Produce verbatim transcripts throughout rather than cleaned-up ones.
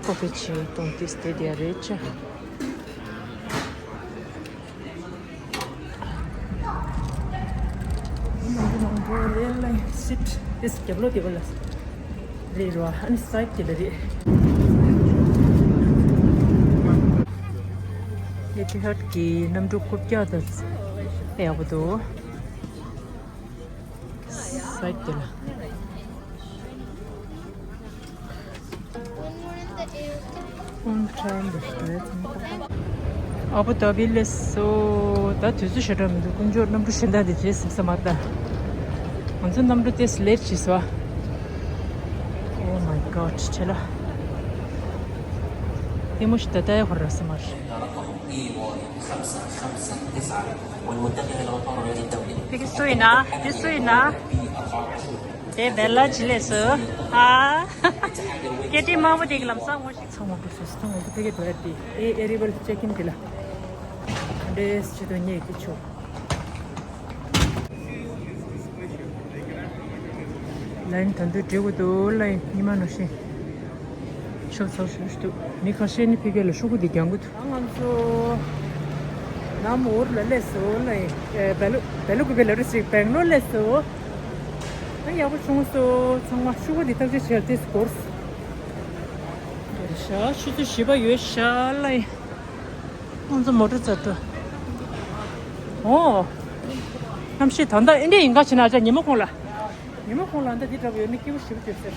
ཁོ་པའི་ཆེ་གཏོང་ཏིས་དེ་དེ་རེད་ཆ། ཤིཊ་ཏིས་རྒྱབ་ལོགས་དེ་བ་ལ་རེད་རོ། ཨ་ནི་སའིཌ་དེ་ལ་རེད། ལེ་ཊི་ཧཊ་གི་གནམ་གྲུ་རྐུབ་བཀྱག་དང་ཡག་པོ་འདུག་སའིཌ་དེ་ལ། ཨ་བུ་དྷ་བི་སླེབས་སོང་། ད་དུས་ཚོད་ཞེ་དྲག་མི་འདུག་དཀོན་མཆོག་གནམ་གྲུ་གཞན་དག་དེ་རྗེས་ཟིན་ས་མ་རེད་ད། ང་ཚོ་གནམ་གྲུ་དེ་སི་ལེཊ་བྱས་སོང་། Oh my God ཆེ་ལ། ལྟད་མོ་ཞིག་ད་ལྟ་ཡག་པོ་རག་ས་མ་རེད། ཕ་གི་སུ་ཡིན་ན། འདི་སུ་ཡིན་ན། དེ་བེ་ལ་ཇི་ལས་སུ། ཧ། ཀེ་ཏི་དམར་པོ་དེ་གི་ལམ་སང་ངོ་ཞིག་ཚང་མ་དེ་སུ་སུ་ཚང་མ་དེ་ཕ་གི་དོ་ཡ་དེ་ཨེ་ཨེ་རི་ཝལ་ཅེག་ཨིན་དེ་ལ། འདྲེས་ཅི་དོ་ཉེ་གི་ཆོ། ལན་ད་འདུ་འགྲིག་གི་འདུག་ལ་ཉི་མ་ནོ་ཤི། ཤོག་ཚོགས་ཤོག་ཤོག་མི་ཁ་ཤས་ནི་ཕི་གེ་ལ་ཤོག་གུ་འདི་རྒྱང་གུ་འདུག་ང་ཚོ་ནམ་འོར་ལ་སླེབས་སོ་ལ་ཡིན། བེ་ལུ་བེ་ལུ་གུ་བེ་ལ་རི་སི་བེང་ལོར་སླེབས་སོ། ད་ཡག་པོ་བྱུང་སོ། ཚང་མ་ཤོག་གུ་འདི་ཐག་གཅོད་བྱས་ཏེ་སྐོར་ཤ་ཆུ་ཚོད་བཞི་པ་ཡོད་ཤ་ལ་ཡིན། ང་ཚོ་མོ་ཊ་རྩར་འགྲོ། ཨོ། གནམ་གཤིས་ད་ལྟ་ཨིན་འདྲ་ཡིན་ག་ཕྱིན་ན་ཅག་ཉི་མ་ཁོང་ལ། ཉི་མ་ཁོང་ལ་འདི་འདྲ་བོ་ཡོད་ན་སྐྱིད་པོ་ཞེ་པོ་ཅིག་ཟེར།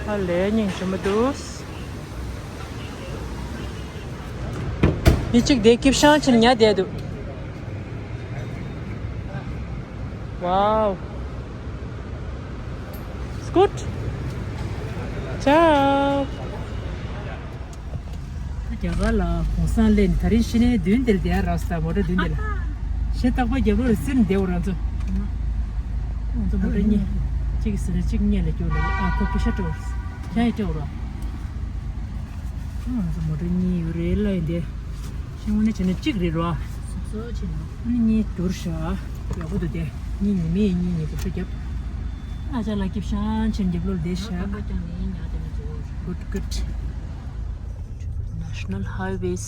ཧ་ལས་སྙིང་རྗེ་མོ་འདུག་མི་གཅིག་དེ་སྐྱིབ་ཤང་ཕྱིན་ཉལ་བསྡད་འདུག Wow. Scoot. Ciao. རྒྱ་གར་ལ་གུང་སེང་སླེབས་ནས་ད་རིང་ཕྱི་ནས་མདུན་དེར་བསྡད་ཡ་རག་ས། མོ་ཊ་མདུན་དེ་ལ། ཞེ་ཐག་པ་རྒྱབ་རོགས་རེད་ཟེར་ནས་བསྡད་འོ་རང་ཚོ། ང་ཚོ་མོ་ཊ་གཉིས། གཅིག་གིས་ཟེར་ན་གཅིག་སྔོན་ལ་སྐྱོར་ལ། ཨ་ཁོ་པེ་ཤ་སྤྲད་འོ་རེད། ཁྱེད་ཡིན་སྤྲད་འོ་ར། ང་ཚོ་མོ་ཊ་གཉིས་ཡོད་རེད་ལ་ཡིན་ཏེ། ཤིང་བོ་ནི་བྱས་ན་གཅིག་རེད་རོ། སོ་སོ་བྱས་ན། ཨ་ནི་གཉིས་བསྡུར་བཞག་ཡག་པོ་འདུག་སྟེ། གཉིས་ཉི་མའི་གཉིས་གཉིས་སྒོ་ཕྱོགས་རྒྱབ། ཨ་ཅག་ལ་སྐྱིབ་ཤང་ཆེན་རྒྱབ་ལོགས་བསྡད་བཞག Good, good. National Highways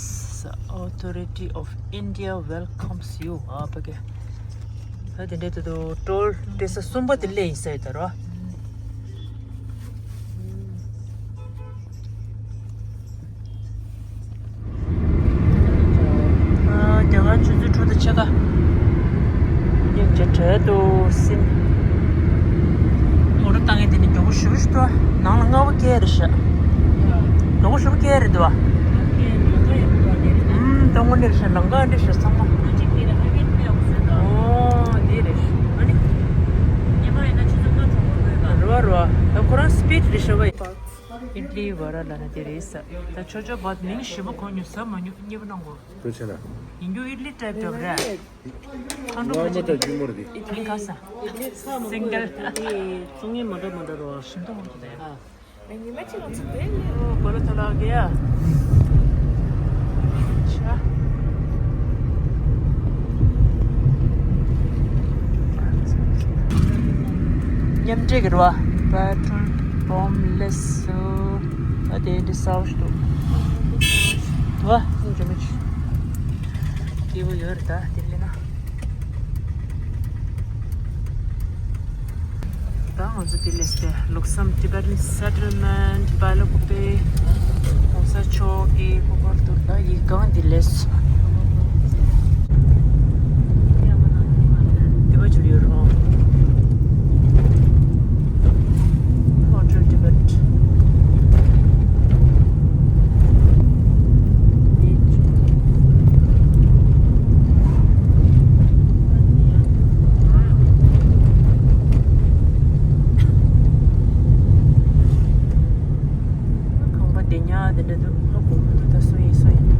Authority of India welcomes you. ཨ་ཕ་གི། ད་དེ་འདྲའི་དུ་དུ་ཊོལ་སྤྲད་ས་གསུམ་པ་དེ་སླེབས་ཡིན་ས་ཡོད་ད་རོ། ཨ། རྒྱ་གར་ཆུ་ཚོད་དྲུག་དང་ཕྱེད་ཀ་སྙིང་རྗེ་བྲལ་འདུག་སེམས། མོ་ཊ་བཏང་མཁན་དེ་ནི་མགྱོགས་པོ་ཞེ་པོ་ཞིག་འདུག་ནང་ལ་ལྔ་པོ་སྐྱེལ་རེད་ཤག་མགྱོགས་པོ་ཞེ་པོ་སྐྱེལ་རེད་འདུག་ཨུམ། ད་དངོས་གནས་རེད་ཤག་ལམ་ཁ་འདི་ཤག་ཚང་མ། ཨོ་འདི་རེད་ཤག་ཨ་ནི། རེད་བ་རེད་བ། ད་ཁོ་རང་སི་པིཌ་རེད་ཤག་བ། ཨིཌ་ལི་བ་ར་ལབ་ན་དེ་རེད་ས། ད་ཆོ་ཆོ་བ་མིང་ཞིབ་པོ་གོ་མྱོང་ཟ་མ་མྱོང་མཉེས་པོ་གནང་གོ། དུ་ཆེ་ན། ཡིན་རྒྱུ་ཨིཌ་ལི་ཊའིབ་འདྲ་བ་རེད། ཁང་ཁྲོམ་ང་མ་ད་རྒྱུ་མོ་རེད། མིང་ག་ས། སིང་གལ། དེ་བཙོང་ཡས་མ་འདྲ་མ་འདྲ་རོ། ཞིམ་ཏོང་ཏོ་དེ། ཨ། ཉི་མ་གཅིག་ང་ཚོ་དེ་ནས་ཨོ་གོ་ལ་ཐོ་ལག་གི་ཡ། ཆ། མཉམ་འབྲེལ་གྱི་རེད་བ། པེ་ཊོལ་པམ་སླེབས་སོང་། ཨ་དེ་འདྲ་ཟ་བ་ཞིག་འདུག་བ། འཇོ་མི་ཆུ། སྐྱིད་པོ་ཡོད་རེད་ད་དེ་སླེབས་ན། ད་ང་ཚོ་དེ་སླེབས་ཏེ་ལུགས་བསམ་Tibetan Settlement བ་ལ་ཁོ་པའི་གོང་ས་མཆོག་གི་སྐུ་པར་དུ་ད་ཡི་སྒང་འདི་སླེབས་སོང་། དེ་བ་ཅིག་ཡོད་རེད། Hotel Tibet། ཁང་པ་དེ་ཉག་དེ་འདྲ་འདུག་ཧ་གོ་མི་འདུག་ད་སུ་ཡིན་སུ་ཡིན།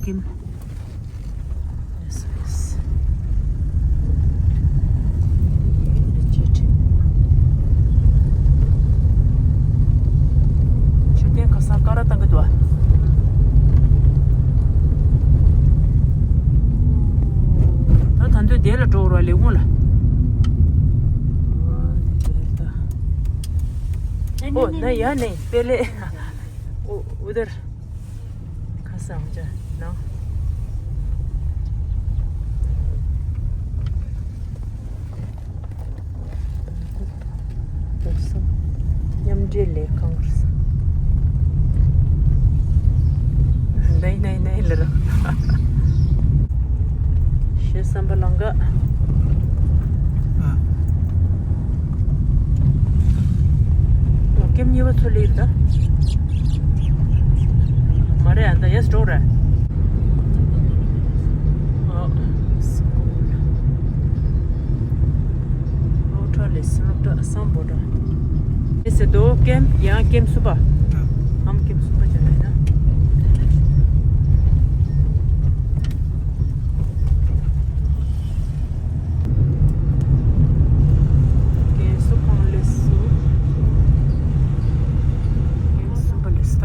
ཀིམ། ཡེས་ཡེས། མཆོད་རྟེན་ཁ་སང་ཀ་ར་བཏང་གི་འདུག་ཨ། ད་ད་འདོད་དེ་ལ་འགྲོ་རོགས་ལས་ཁུངས་ལ། ཨོ་ན་ཡ་ནས་པེ་ལེ། ཨོ་ཨུ་དར། ཁ་སང་ཅ་ན། མཉམ་འབྲེལ་ལས་ཁང་། ནའི་ནའི་ནའི་ལ་ར། ཞེས་བསམ་པ་ལང་ག། ཨ། ཨོ་ཀེམ་གཉིས་པ་ཚོ་ལེགས་ད། མ་རེད་ཨ་ད་ཡས་འགྲོ་ར། ཨོ། སློབ་གྲྭ་ལས་སློབ་གྲྭ་སམ་བྷོ་ཊ། ཨེ་སེ་དོ་ཀེམ་ཡང་ཀེམ་སུ་པ། ཨམ་ཀེམ་སུ་པ་ཅན་ལ་ཡིན་ན། ཀེམ་སུ་ཁོང་ལེ་སུ། ཀེམ་སུ་པ་ལེ་སུ་ད།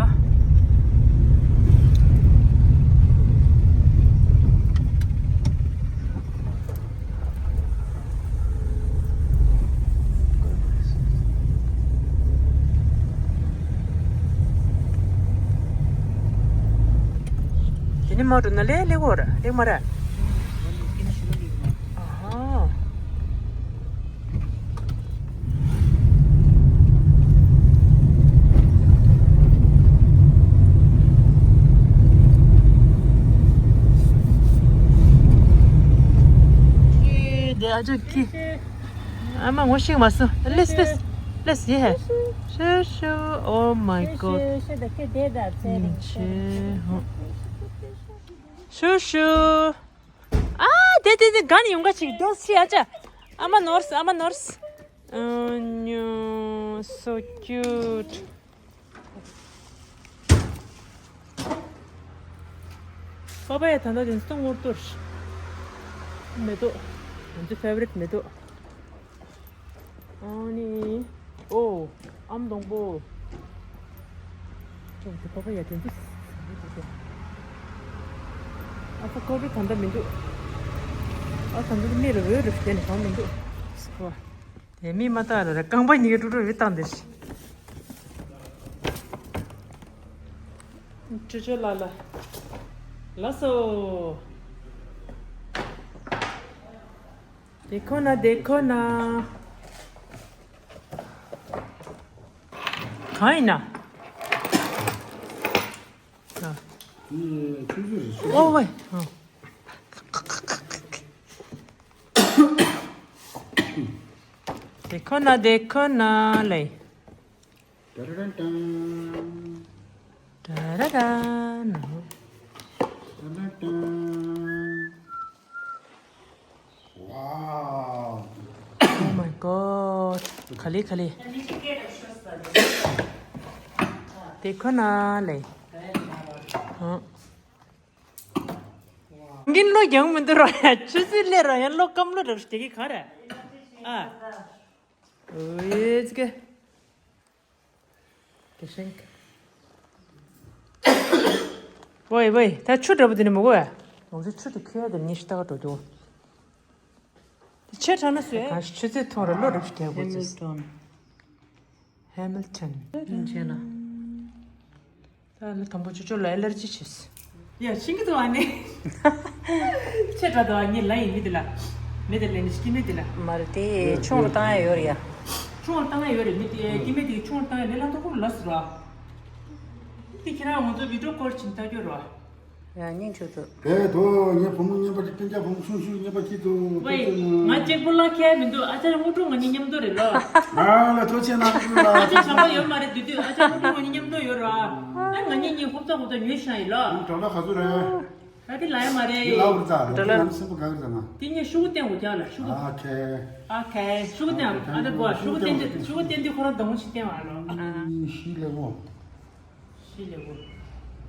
དེ་ནི་མ་འགྲོ་ན་ལེ་ལེ་གོ་ར་ལེ་མ་ར། ཨ་ཧ། ཨ་ཅག་གི། ཨ་མ་ངོ་ཤེས་མ་སོང་། ལེས་ལེས། ལེས་ཡེ་ཧེ། ཤུ་ཤུ། Oh my god. ཤུ་ཤུ། ཨ་དེ་དེ་དེ་ག་ནས་ཡོང་ག་ཅིག་དོ་སི་ཨ་ཅག་ཨ་མ་ནོར་སི་ཨ་མ་ནོར་སི། ཨ་ཉོ། So cute. པ་པ་ཡ་ད་ལྟ་དེ་ཚོ་ངོ་གཏོར། མེ་ཏོག་ང་ཚོའི་ཕེ་ཝ་རིཊ་མེ་ཏོག་ཨ་ནི། ཨོ། ཨམ་སྡོང་པོ། ཅོག་དེ་པ་པ་ཡ་དེ་ཚོ། ཨ་ཕོ་ཀ་ཌོ་ད་ལྟ་མི་འདུག་ཨ་ད་ལྟ་མི་རེ་འོས་རེ་བྱས་ནས་གང་མི་འདུག་ཨ། དེ་མི་མ་བཏགས་ར་ར་རྐང་པ་གཉིས་ཀ་དཀྲུག་དཀྲུག་རེ་བཏང་དེ། ཅོ་ཅོ་ལ་ལ། ལགས་སོ། देखो ना, देखो ना। ཁ་ཡིན་ན། ཨོ་ཝེ། देखो ना, देखो ना ལེ། ཏ་ར་ར་ཏང་། ཏ་ར་ར་ན། ཏ་ར་ཏང་། Wow. Oh my god. ག་ལེ་ག་ལེ། དེ་ཁོ་ན་ལེ། ཧང་། འགན་བློ་རྒྱང་མི་འདུག་ར་ཡ། ཆུ་ཚོད་སླེབས་ར་ཡ་བློ་སྐམ་བློ་རབ་ཞིག་དེ་གི་ག་ར། ཨ། ཨོ་ཡེ་ཙི་གེ། ཝེ་ཝེ། ད་ཆུ་འདྲ་པོ་དེ་ནི་མི་དགོས་ཨ། ང་ཚོ་ཆུ་དེ་ཁོལ་ཡ་དེ་ཉི་ཤུ་ཏ་ག་འགྲོ་འདུག་དེ་ཆེ་དྲགས་ན་སུས། གང་ཞིག་ཆུ་ཚོད་ཐོང་ར་བློ་རབ་ཞིག་རྒྱག་དགོས་ཚུལ། ཧེ་མིལ་ཊོན། ཨིན་ཇི་ལ། ད་ལ་དང་པོ་ཅོ་ཅོ་ལ་ཨེ་ལར་ཇི་བྱས། ཡ་ཤིང་གི་དུ་ཨ་ནི། ཆེ་དྲགས་དུ་ཨ་ནི་ལ་ཡིན་མི་དེ་ལ། མི་དེ་ལ་ནི་སྐྱི་མི་དེ་ལ། མ་རེད་དེ་ཆུང་རུ་བཏང་ཡ་ཡོད་རེད་ཡ། ཆུང་རུ་བཏང་ཡ་ཡོད་རེད་མི་དེ་སྐྱི་མི་དེ་ཆུང་རུ་བཏང་ཡ་ལས་ལ་ཐོག་ཁུར་ལ་སུ་ར། དེ་ཁྱེད་རང་ང་ཚོ་བི་ཌིའོ་ཀོལ་ཕྱིན་ལྟ་རྒྱུ་ར། ཡ་སྙིང་ཆུང་དུ། དེ་དོ་ངའི་བུ་མོ་རྔན་པ་སྤུན་ཀྱག་བུ་མོ་ཆུང་ཆུང་རྔན་པ་སྐྱིད་དུ། ཝེ། ང་གཅིག་པུ་ལ་ཁྱད་མི་འདུག་ཨ་ཅག་དངོས་གྲུབ་ང་གཉིས་མཉམ་དུ་རེད་ལོ། ང་ལ་ཐུགས་ཆེ་གནང་གི་ལ། ཨ་ཅག་བྱམས་པ་ཡོད་མ་རེད་དུས་དུས་ཨ་ཅག་དངོས་གྲུབ་ང་གཉིས་མཉམ་དུ་ཡོད་ར། ཨ་ང་གཉིས་གཉིས་ཧོབ་ཙག་ཧོབ་ཙག་ཉོས་ཤག་ཡིན་ལོ། ཨ་གྲོགས་ལ་ག་ཚོད་རེད། ད་དེ་ལ་ཡ་མ་རེད། དེ་ལ་བུར་ཙག་རེད། འགྲོ་ལ། ནམ་སེམས་པ་དགའ་གི་ཙང་ང་། དེ་ངས་ཤུ་གུ་བསྟན་དགོས་ཀྱང་ལ་ཤུ་གུ། ཨ་ཁེ། ཨ་ཁེ་ཤུ་གུ་བསྟན་ཨ་ད་གོ་ཤུ་གུ་བསྟན་དེ་ཤུ་གུ་བསྟན་དེ་ཁོ་རང་སྡོང་ཞིག་བསྟན་བ་ལོ། ཨ་ཤི་ལེ་གོ། ཤི་ལེ་གོ།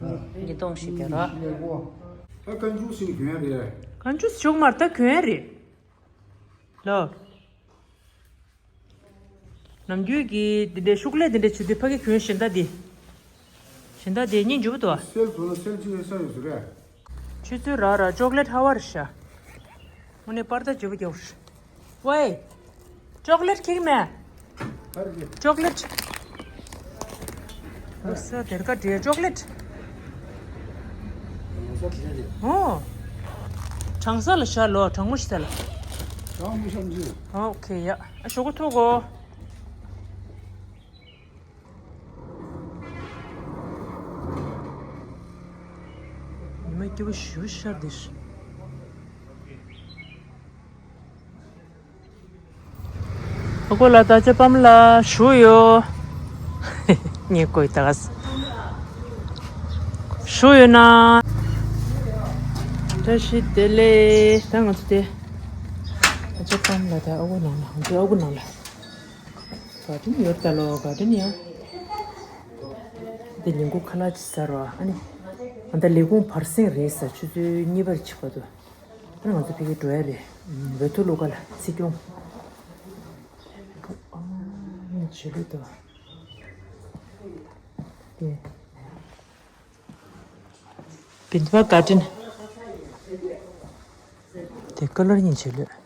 ཉིས་སྟོང་ཞིག་རྒྱག་རོགས། ཤི་ལེ་གོ། ད་ཀན་ཇུས་ཟེར་གྱོན་ཡ་རེད། ཀན་ཇུས་ཅུང་མར་ད་གྱོན་ཡ་རེད། ལོ། ནམ་རྒྱུན་གྱི་འདི་འདྲའི་ཤོག་ལེ་འདི་འདྲའི་བྱེད་དུས་ཕ་གི་གྱོན་གཞན་དག་འདི། གཞན་དག་འདི་སྙིང་རྗེ་པོ་འདུག་ཨ། སེལ་བཟོ་ན་སེལ་ཅི་ཡོད་ས་ཡོད་ཟེར་རེད། ཆུ་ཚོད་རག་ར་ཅོག་ལེ་ཊི་ཧ་བར་ཤ། དངོས་གནས་པར་ད་བརྗེ་པོ་རྒྱག་ཝེ། ཅོག་ལེ་ཊི་ཁྱེར་མེད། ཅོག་ལེ་ཊི། ལོ་ས་དེར་ཀ་འདྲེ་ཅོག་ལེ་ཊི། ཨོ། གྲང་ས་ལ་ཤ་ལོ་གྲང་མོ་ཤི་ས་ལ། གྲང་མོ་ཤམ་ཅི། ཨོ་ཁེ་ཡ། ཨ་ཞོག་གོ་ཐུག་གོ། ཉི་མ་སྐྱིད་པོ་ཞུ་ཤར་དེ་ཤི། ཨ་ཁུ་ལ་ད་ཅི་པམ་ལ་ཞུ་ཡོ། ངས་ཀོས་ད་ག་ཞུ་ཡོད་ན། བཀྲ་ཤིས་བདེ་ལེགས། ད་ང་ཚོ་དེ་ད་ཅི་པམ་ལ་ད་ཨ་ཁུ་ནང་ལ་ཧང་ཅི་ཨ་ཁུ་ནང་ལ། ག་ཏན་ཡོད་ད་ལོ་ག་ཏན་ཡ། འདི་ཉིན་གུང་ཁ་ལག་ཅིག་ཟ་རོགས་ཨ་ནི། ཨ་ད་ལས་ཁུངས་བར་གསེང་རེད་ས་ཆུ་ཚོད་གཉིས་པར་ཆིག་པ་དུ། ཨ་ནི་ང་ཚོ་ཕ་གི་འགྲོ་ཡ་རེད། ཝེ་ཐོ་ལུ་ཀ་ལ་སྲིད་སྐྱོང་། ཨ་ནི་བྱེད་ལུགས་དུ། དེ། བིན་པ་ག་ཏན། དེ་ཀ་ལར་ཉིན་བྱེད་ལུགས།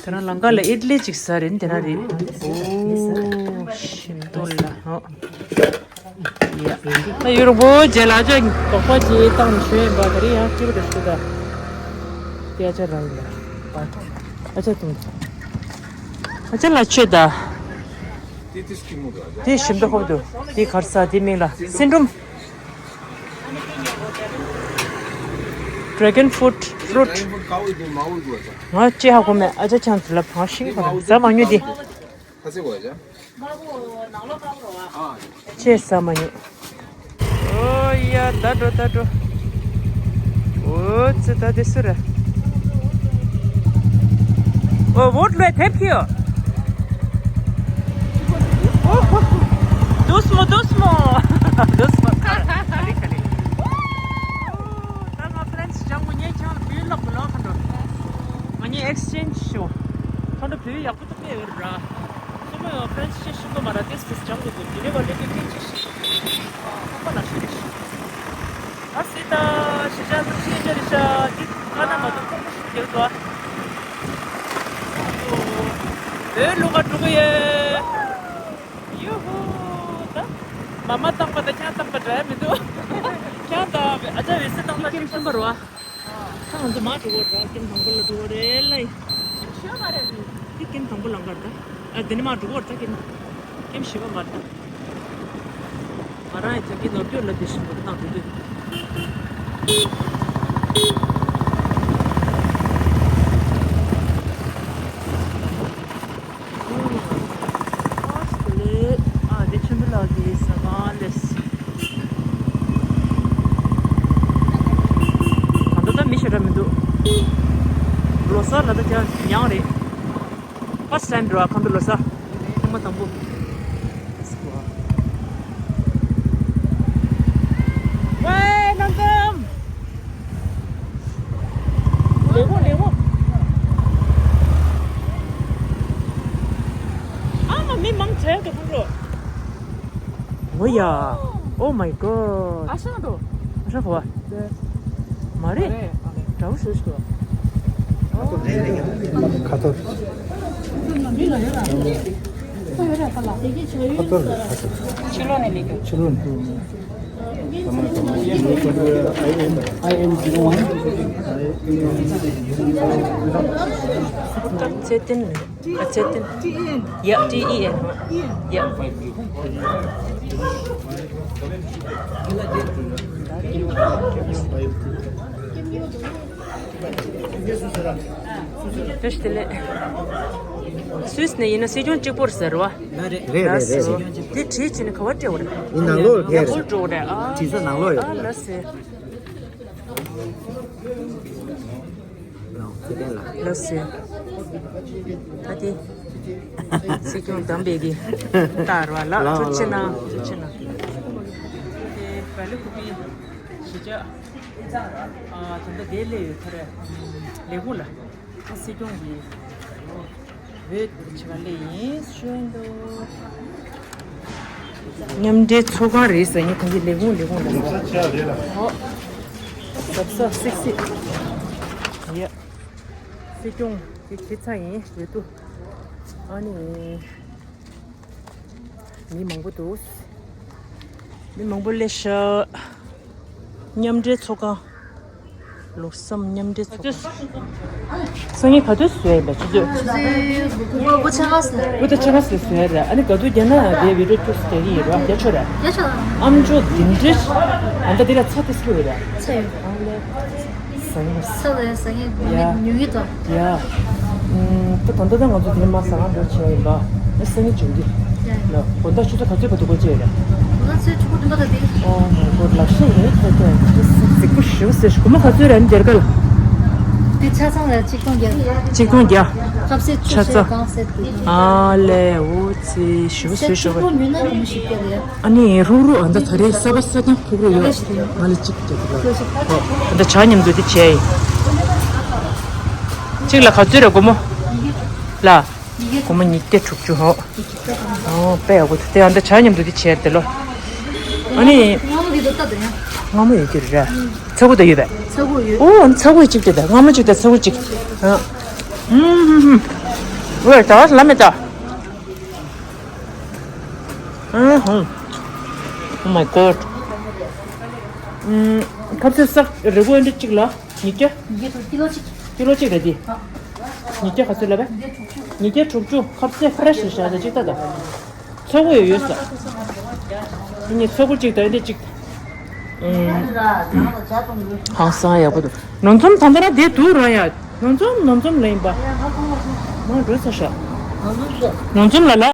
དེ་ན་ལང་ཀ་ལ་ཨིད་ལི་ཅིག་ཟ་རིན་དེ་ན་རེད། ཨོ་ཤིན་ཏུ་ལ་ཧོ། ཡ། ད་ཡུ་རོ་པོ་རྗེས་ལ་ཅག་དོག་པ་ཅིག་བཏང་ནས་ཤོད་ཡིན་པ་དེ་རིང་ཡང་སྐྱིད་པོ་དེ་ཤོད་ད། དེ་ཨ་ཅག་རང་ཡིན་ད། ཨ་ཅག་ཐུང་། ཨ་ཅག་ལ་ཆོད་ད། དེ་ཤིན་ཏུ་ཧོབ་འདུག་དེ་གར་ས་དེ་མིང་ལ་སིན་ཀྲུམ། Dragon fruit, fruit. ང་ཅི་ཧ་གོ་མེད། ཨ་ཅག་ཆང་དུ་ལབ་གང་ཤིང་ག་ཟ་མ་ཉོ་དེ། ཅེས་ཟ་མ་ཉོ། ཨོ་ཡ་ད་འགྲོ་ད་འགྲོ། ཨོ་ཙི་ད་དེ་སུ་ར། ཨོ་བོད་ལོས་ཐེབས་ཁྱིའོ། ཨོ་ཧོ། དུས་མོ་དུས་མོ། དུས་མོ། ཁ་ལི་ཁ་ལི། ད་ང་ཕ་རན་སི་ཅང་གོ་ཉེ་ཆང་བུའི་ལོག་གི་ལོག་ཁ་འགྲོ། ང་གཉིས་ཨེག་སི་ཅེན་ཇི་ཞུ། ཁ་འགྲོ་བུའི་ཡག་པོ་དུ་པེ་ཡོད་ར། སོ་མོ་ཡང་ཕ་རན་སི་ཤེས་ཤིང་གོ་མ་ར་ཏེས་ཏེས་ཅང་གོ་དུ་དེ་ནས་བ་ལེ་ཏེ་ཀིན་ཅི་ཤི། ཁོ་པ་ལ་ཤི་རེ་ཤི། ཨ་སི་ཏ་ཤི་ཅང་ལུ་ཤི་ཅ་རི་ཤ་ཏི་ཀ་ན་མ་དུ་ཁོ་མོ་ཤི་རྒྱལ་དུ་ཨ། བོད་ལུག་ག་འགྲོ་གི་ཡོད། ཡུ་ཧུ། ད་མ་མ་བཏང་པ་དང་ཁྱང་བཏང་པ་འདྲ་མི་འདུག་ཁྱང་དང་ཨ་ཅག་བེ་སི་བཏང་པ་ཅིག་གསུམ་པ་རེད་བ། ད་ང་ཚོ་མ་འགྲོ་གོ་ར་ཀེམ་དང་པོ་ལ་འགྲོ་གོ་རེད་ལ་ཡིན། ཤི་བ་མ་རེད་ལི། དེ་ཀེམ་དང་པོ་ལ་འགར་ད། ཨ་དེ་ནི་མ་འགྲོ་གོ་ར་ད་ཀེམ། ཀེམ་བཞི་པ་འགར་ད། ང་རང་ཡི་ད་གི་ནོར་སྐྱོར་ལ་དེ་བཞིན་པ་བཏང་འགྲོ་དུས། ཨ་དེ་ཆེན་པོ་ལགས་ཀྱི་ཟ་ཁང་ལས། ད་ལྟ་ད་མི་ཞེ་དྲག་མི་འདུག་ལོ་གསར་ལ་ད་ཅག་ཉང་རེད། ཕར་སན་འགྲོ་བ་ཁམས་པའི་ལོ་གསར། ཐེངས་མ་དང་པོ། ཝེ་ནང་ཀམ། ལེགས་པོ་ལེགས་པོ། ཨ་མ་མི་མང་ཆེ་འདུག་ཁོང་ཚོ། ཝེ་ཡ། Oh my god. ཨ་ཤ་འདུག་ཨ་ཤ་ཧོ། མ་རེད། དྲ་བོ་ཞུ་ཞུ། ཁ་ཐོར། ཁ་ཐོར་རེད་ཁ་ཐོར། ཕྱི་ལོགས་ནས་ལས་ཀྱང་ཕྱི་ལོགས་ནས། I M zero one. ཚེ་བརྟན། ཚེ་བརྟན། T E N. Yeah, T E N. Yeah. བཀྲ་ཤིས་བདེ་ལེགས། སུད་སི་ནས་ཡིན་ན་སྲིད་སྐྱོང་གཅིག་པོར་ཟེར་བ། རེད་རེད་རེད། དེ་བྲིས་བྱས་ནས་ག་བ་སྤྲད་པ་རེད། འདི་ནང་ལོགས་ཡག་པོ་འགྲོ་རེད་ཨ། བྲིས་ས་ནང་ལོགས་ཡོད་ཨ་རེད། ལ་ཟེར། ལགས་སོ། ད་དེ་སྲིད་སྐྱོང་བདམས་པའི་གི་ལྟར་བ་ལ་ལགས་ཐུགས་རྗེ་གནང་། ལགས་ཐུགས་རྗེ་གནང་། དེ་བལ་ཡུལ་ཁུག་པའི་གཞིས་ཆགས། ཨ་ད་ལྟ་དེ་སླེབས་ཡོད་ཁ་རེད། ལས་ཁུངས་ལ་སྲིད་སྐྱོང་གི་འོས་བྱེད་པ་སླེབས་ཡིན་ཞུ་འདུག་མཉམ་འབྲེལ་ཚོགས་ཁང་རེད་ཟེར་ནས་ཁོང་གི་ལས་ཁུངས་ལས་ཁུངས་ལ་ཟེར། ཨོ། གཟབ་གཟབ་སིག་སིག་ཡ། སྲིད་སྐྱོང་གི་ཁྱེད་ཚ་ཡིན་རེད་འདུག་ཨ་ནི། མི་མང་པོ་འདུག་མི་མང་པོ་སླེབས་ཤག་མཉམ་འབྲེལ་ཚོགས་ཁང་། ལོ་གསུམ་མཉམ་འབྲེལ་ཚོགས་ཁང་། སང་ཉིན་ག་དུས་བཟོས་ཡིན་པ་ཆུ་ཚོད། ཆུ་ཚོད་དགུ་དང་ཕྱེད་ཀ་ཙམ། དགུ་དང་ཕྱེད་ཀ་ཙམ་བཟོས་རེད། ཨ་ནི་ག་དུས་རྒྱག་ན་དེ་བི་ཌིའོ་ཅུ་རྒྱག་གི་ཡིན་རོ། རྒྱག་ཆོག་རེད། རྒྱག་ཆོག་ཨམ་ཅོག་འདི་འདྲས། ཨ་ད་འདི་ལ་ཚ་དེ་སྐྱོ་བ་རེད། ཚ་ཡོད། ཨ་ལེ། ཟ་ཡིན། ཚ་ལས་ཟ་ཡིན། ཡ། ཉུང་ཉུང་ཡོད་དོ། ཡ། ཨུམ། ད་ད་ལྟ་ད་ང་ཚོ་དེ་མ་ཟ་ཁང་འགྲོ་བྱས་ཡིན་པ། ཨ་སང་ཉིན་བྱུང་གི། ཡ། ལ་དགོང་དག་ཆུ་ཚོད་ག་ཚོད་བར་དུ་སྒོ་ཕྱེ་ཡོད་རེད། ང་ཚོའི་ཕྲུ་གུ་སྟོན་པ་ད་དེ། ཨོ་མའི་གོཌ། ལག་ཤེས་ཡིན་ཁྱོད་ཀྱང་ཁྱོད་རྫིག་པོ་ཞེ་པོ་ཟེར། སྒོར་མོ་ག་ཚོད་རེད་ཨ་ནི་དེར་ག་ལ། དེ་ཆ་ཚང་རེད། ཆིག་སྟོང་བརྒྱ། ཆིག་སྟོང་བརྒྱ། ཁ་ཟས་ཆ་ཆུ་ཚོད་ཚང་། གང་ཟེར་དེ། ཨ་ལེ། འོ་ཙི་ཞེ་པོ་ཟེར་ཞེ་པོ་ཟེར། ཆིག་སྟོང་ཉོས་ན་རིན་པོ་ཞིག་སྟེར་ཡ། ཨ་ནི་རུག་རུག་ཨ་ད་ད་རེས་གསར་པ་ས་ཀྱང་ཕུག་རུ་ཡོད། ང་ལ་གཅིག་རྒྱབ་དགོས། ཨོ། ཨ་ད་ཇ་མཉམ་དུ་དེ་བྱས་ཡིན། གཅིག་ལ་ག་ཚོད་རེད་སྒོར་མོ། ལ། སྒོར་མོ་ཉིས་བརྒྱ་དྲུག་ཅུ། ཧོ། ཨོ་དཔེ་ཡག་པོ་འདུག་དེ་ཨ་ད་ཇ་མཉམ་དུ་དེ་བྱས་དེ་ལོ། ཨ་ནི། མངར་མོ་ཡོད་ཀྱི་རེད། ཚ་ཁུ་ད་ཡོད་པས། ཚ་ཁུ་ཡོད། ཨོ་ཨ་ནི་ཚ་ཁུ་གཅིག་དེ་ད་མངར་མོ་གཅིག་དང་ཚ་ཁུ་གཅིག་ཨ། ཧུམ་ཧུམ་ཧུམ། ཝེ་ད་ལ་མེ་ད། ཨ་ཧོ། Oh my god. ཨུམ། ཁ་ཟས་ཟ་རེ་སྒུག་ཨ་འདྲ་གཅིག་ལ་ཉིས་བརྒྱ། ཉིས་བརྒྱ་དང་ཀི་ལོ་གཅིག་ཀི་ལོ་གཅིག་རེད་དེ། ཨ། ཉིས་བརྒྱ་ག་ཚོད་ལབ་པས། ཉིས་བརྒྱ་དྲུག་ཅུ། ཁ་ཟས་ཕ་ར་ཞིག་བཞག་ད་གཅིག་ལྟ་ད། ཚ་ཁུ་ཡོད་ཡོད་ས། ཨ་ནི་ཚ་ཁུ་གཅིག་དང་ཨ་འདྲ་གཅིག་ཨུམ། ཧང་སང་ཡག་པོ་འདུག་ནོར་འཛོམས་ད་ལྟ་ར་དེ་འདུག་ར་ཡ། ནོར་འཛོམས་ནོར་འཛོམས་ལ་ཡིན་པ། མ་འགྲོ་ས་ཤག་ནོར་འཛོམས་ལ་ལ།